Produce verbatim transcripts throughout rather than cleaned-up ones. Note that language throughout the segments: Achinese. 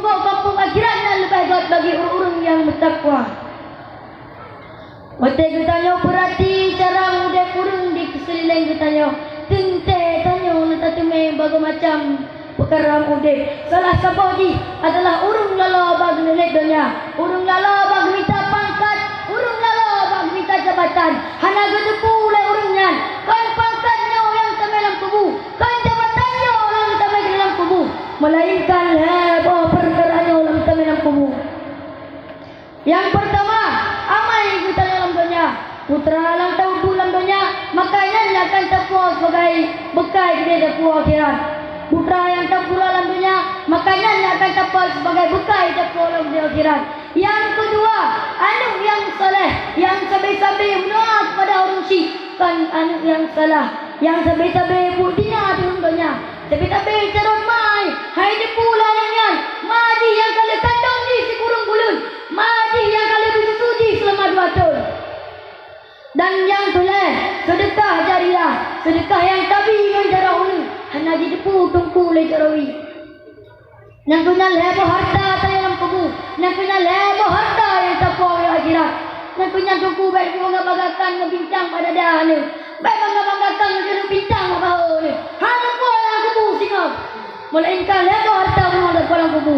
Kampông akhirat nyan leubeh gét bagi ureuëng-ureuëng nyang meutakwa. Watée geutanyoe peurati cara udeb ureuëng di seuliléng geutanyoe, teuntée tanyoe na tateumé bagoe macam peukara udeb. Salah saboh jih adalah ureuëng laloe bak geuneulét donya, ureuëng laloe bak geumita pangkat, ureuëng laloe bak geumita jabatan. Hana geuteupeue lé ureuëng nyan kon pangkat nyoe nyang tamé lam kubu, kon jabatan nyoe nyang tamé lam kubu, meulainkan lhée boh peukara nyoe nyang tamé lam kubu. Nyang peurtama, amai geutanyoe lam donya. Putra nyang teuubu lam donya, maka nyan akan tapuwoe sibagai beukai di tapuwoe akhirat. Putra nyang tapura lam donya, maka nyan akan tapuwoe sibagai beukai tapuwoe lam di akhirat. Nyang keudua, aneuëk nyang saleh, nyang sabe-sabe meudoa keupada ureuëng syik, kon aneuëk nyang salah, nyang sabe-sabe buet dina di donya. Tapi-tapi carông mai, hai jipula nyan, ma jih nyang ka lheueh kandong jih sikureueng buleuen, ma jih nyang ka lheueh beususu jih seulama dua thon. Dan nyang keulhée, seudeukah jariah, seudeukah nyang tabi ngon jaroe uneuen, hana jiteupeue teungku lé jaroe. Nyang keunan lhée boh hareuta tanyoe lam kubu, nyang keunan lhée boh hareuta nyang tapuwoe akhirat. Nyang keunan teungku bék bangga-banggakan ngon bintang bak dada neuh. Bék bangga-banggakan ngon jeunup bintang bak bahô neuh. Hana peue lam kubu singoh. Meulainkan lhée boh hareuta bunoe dalam kubu.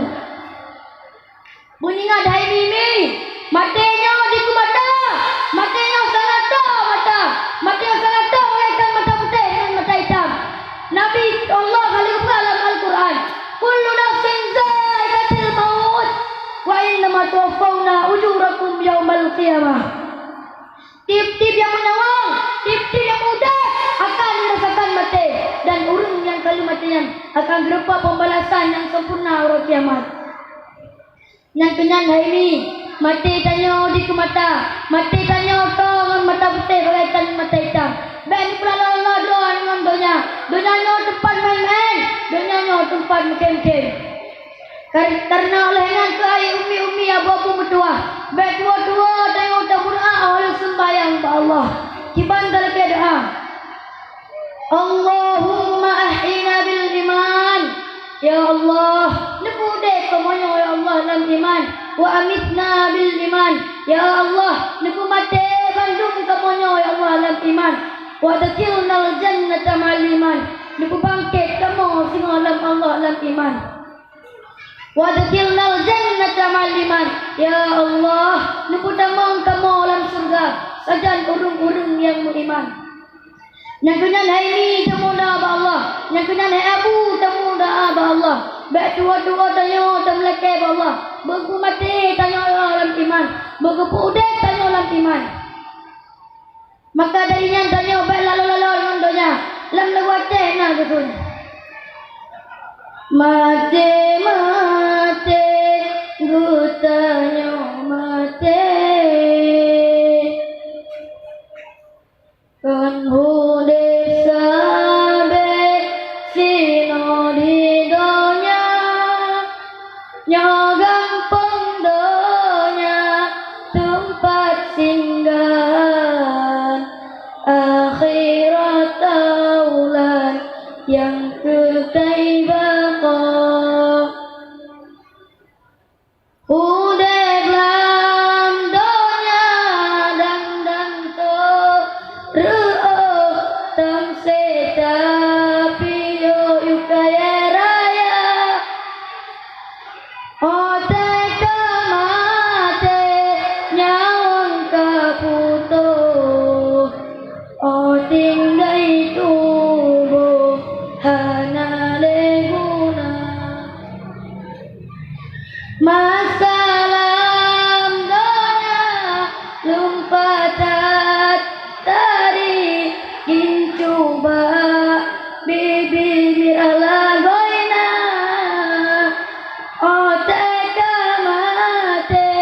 Beuingat hai mimi, maté nyoe dikeue mata, maté nyoe sangat toh mata, maté nyoe sangat toh bagaikan mata putéh ngon mata itam. Nabi Allah ka lheueh geupeugah lam Al-Quran, "Kullu nafsin dzaiqatul maut, wa innama tuwaffawna ujurakum yaumal qiyamah." Tieb-tieb nyang meunyawöng, tieb-tieb nyang udeb akan merasakan maté, dan ureuëng nyang ka lheueh maté nyan akan geureupa pembalasan nyang sempurna uroe kiamat. Nyang keunan hai mi, maté tanyoe dikeue mata, maté tanyoe toh ngon mata putéh bagaikan mata itam. Bék neupeulalo-lalo droe ngon donya. Donya nyoe teumpat maén-maén, donya nyoe teumpat meukhém-khém. Kar-, kareuna lheueh nyan keuhai ummi-ummi abu-abu meutuwah, bék tuwo-tuwo tanyoe tabeurdoa óh lheueh seumbahyang bak Allah. Kiban talakée doa. Allahumma ahyina bil iman. Ya Allah, neupeuudeb kamoe nyoe ya Allah lam iman. Wa amitna bil iman. Ya Allah, neupeumaté bandum kamoe nyoe ya Allah lam iman. Wa adkhilnal jannata ma'al iman. Neupeubangkét kamoe singoh lam Allah lam iman. Wa adkhilnal jannata ma'al iman. Ya Allah, neupeutamong kamoe lam syeuruga sajan ureuëng-ureuëng nyang meuiman. Nyang keunan hai mi tameudoa bak Allah, nyang keunan hai abu tameudoa bak Allah. Bék tuwo-tuwo tanyoe tameulakée bak Allah, beugeupeumaté tanyoe lam iman, beugeupeuudeb tanyoe lam iman. Maka dari nyan tanyoe bék lalo-lalo ngon donya, lam lagu Aceh na geukheun, "Maté-maté geutanyoe maté." Kon udeb sabe sinoe di donya, nyoe gampông donya teumpat singgahan, akhirat taulan nyang keukai baqa. Udeb lam donya dang-dang toh reuôh, tam sét tapiôh yue kayée raya. Watée ka maté nyawöng ka putôh, óh tinggai tuboh hana lé guna. Masa lam donya lumpat that tari, gincu bak bibi mirah lagoina. Watée ka maté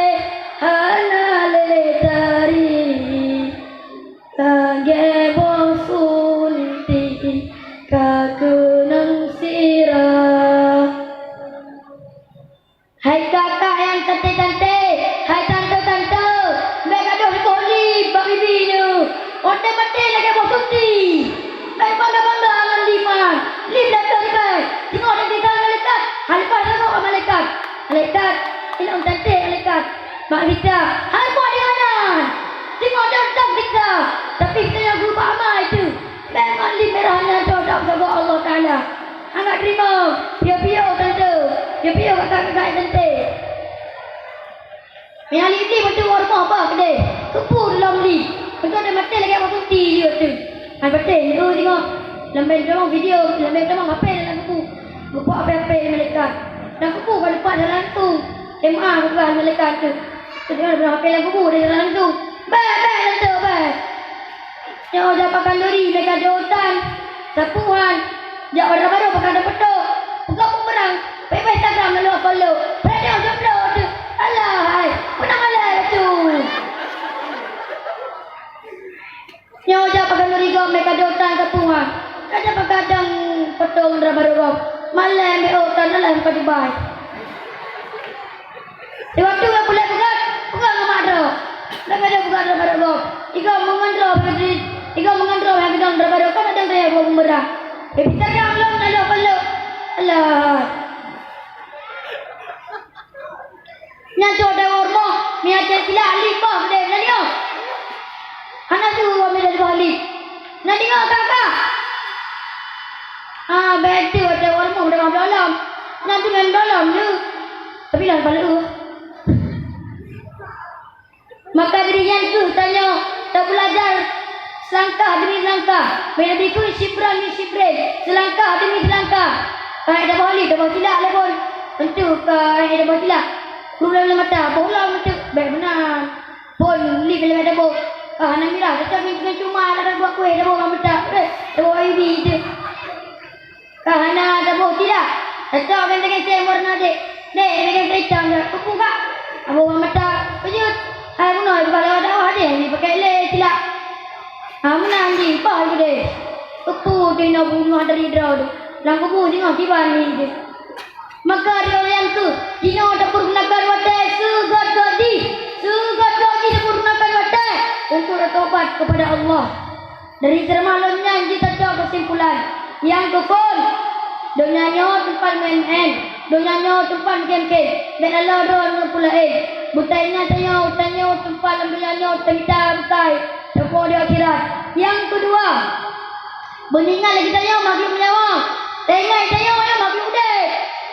hana lé tari, lagée boh sunti ka keunong sira. Hai kakak nyang cantik-cantik, hai tante-tante, bék gadôh diboh lip bak bibi neuh. Watée maté lagée boh sunti. Bék bangga-bangga ngon lip nyan. Lip lagée ribée. Singoh dan tiga malaikat. Haleupah singoh malaikat. Mak gisa, hai buah di mana? Tengok dong dong gisa. Tapi gisa nyang geuba amai tu. Memang li merah nyan dong dong saboh Allah Taala. Anak terima, piyo-piyo tante, piyo-piyo kakak-kakak tante. Meunyo li di beutôi rumoh bah keudeh. Keupeue lom li. Beutôi dia maté lagèe apa sunti lieu tu. Hai paté, tu tengok. Lambai tolong video, lambai tolong H P dalam kubu. Buka H P-H P malaikat. Dalam kubu ka lupa jalan tu. Tema bukan malaikat tu. Tu dia dalam H P dalam kubu dia jalan tu. Bèk, bèk, dalam tu, bèk. Nyoe jak pakan duri, mereka dotan. Sapuhan. Jak warna baru pakai ada petok. Pegang bumerang. Pepes Instagram lalu follow. Pernah tengok jomblo tu. Alah, hai. Pernah malah tu. Nyoe jak pakai duri gom, mereka dotan sapuhan. Raja pagadang petok ngon raba rogom. Malam be otan alah muka Dubai. Di waktu nyang peulet peugah, peugah ngon mak droe. Dak ada peugah droe baroe gob. Igob meungon droe beudeudit, igob meungon droe nyang keudong droe baroe kon ada yang dua bumerang. Tapi terang lom lalu peluk. Alah. Nyan tu ada urmoh, mi aceh sila lipah beude nyan nyoe. Hana tu wami dari balik. Nyan dengar kakak. Ah, betul ada urmoh dengan dalam. Nyan tu dengan dalam tu. Tapi lah kepala tu. Maka dari nyan keuh tanyoe tabeulajar selangkah demi selangkah, meunyoe dikheun syibran demi syibrin, selangkah demi selangkah. Hai dah boh lé, dah boh silak lé pun. Tentu ka hai dah boh silak. Ulôn lam mata, boh lom tu, bèk meunan. Pun lé dalam mata boh. Ah, hana mirah, tetap ni dengan cuma ada buat kueh, dah boh lam mata. Eh, dah boh I B tu. Ka hana taboh tidak. Cocok dengan dengan saya warna dek. Dek, dengan kereta enggak. Kuku kak. Aboh mata penyut. Hai bunoe bukan lewat dakwah deh, ni pakai le silap. Ha, menang di pah tu deh. Kuku tu ina bunuh dari draw tu. Lam kubu tengok kiban ni je. Maka riwayat tu, dino dapur gunakan watèe seugöt-göt jih. Seugöt-göt jih dapur gunakan watèe untuk bertobat kepada Allah. Dari ceramah lôn nyan jiteucok keusimpulan nyang keuphôn, donya nyoe teumpat meu'én-én, donya nyoe teumpat meukem-kem, bèk laloe droe ngon peue laén. Beutanyoe, tanyoe teumpat lam donya nyoe teumita bukai, teupo di akhirat. Nyang keudua, beuningat lagèe tanyoe makhluk meunyawa, teuingat tanyoe nyoe makhluk udép.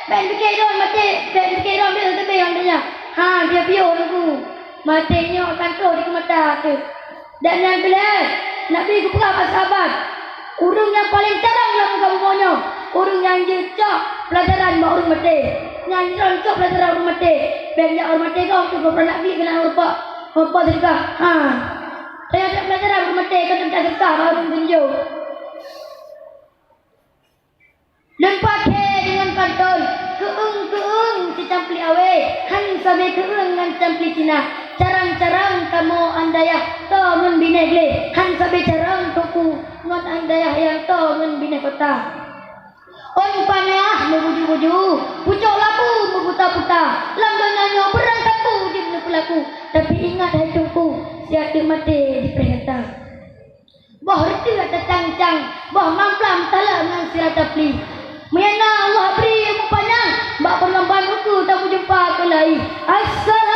Bèk pike droe maté, bèk pike droe udép leubeh ngon donya. Ha, piôh-piôh Teungku, maté nyoe akan troh di keumata teuh. Dan nyang keulhèe, Nabi geupeugah bak sahabat, ureueng nyang paleng carông lam muka bumoe nyoe, ureueng nyang jeuet cok peulajaran bak ureueng maté. Nyang jroh cok peulajaran ureueng maté, bèk jak ureueng maté goh tu goh peureulak bie keunan ureueng pok, ureueng pok seudeukah. Ha. Tanyoe cok peulajaran ureueng maté, kon teuka seudeukah bak ureueng geunjong. Lôn paké deungon pantôn, keueung-keueung si campli awé, han sabe keueung ngon campli Cina. Carang-carang kamoe andayah, toh ngon binéh glé, han sabe carang Teungku ngon andayah nyang toh ngon binéh kota. Ôn panyah meubuju-buju, pucok labu meuputa-puta, lam donya nyoe beurang sapeue jeuet neupeulaku, tapi ingat hai Teungku, siat teuk maté jipreh gata. Boh reuteuek teucang-cang, boh mamplam taleuek ngon sira tapli. Meunyo na Allah bri umu panyang, bak peureulomban ukeue tameujumpa keulai. Assalamualaikum.